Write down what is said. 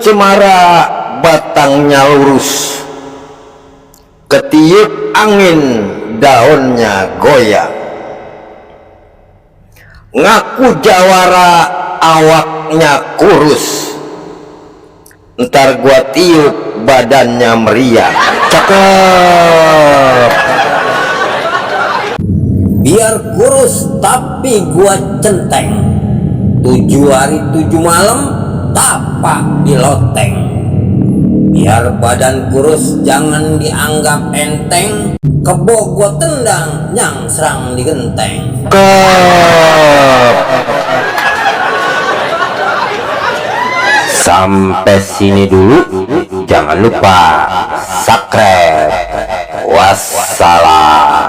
cemara batangnya lurus, ketiup angin daunnya goyang. Ngaku jawara awaknya kurus, ntar gua tiup badannya meriang. Cakep. Biar kurus tapi gua centeng, 7 hari 7 malam tapak di loteng. Biar badan kurus jangan dianggap enteng, kebo gua tendang nyang serang di genteng. Sampai sini dulu, jangan lupa subscribe. Wassalam.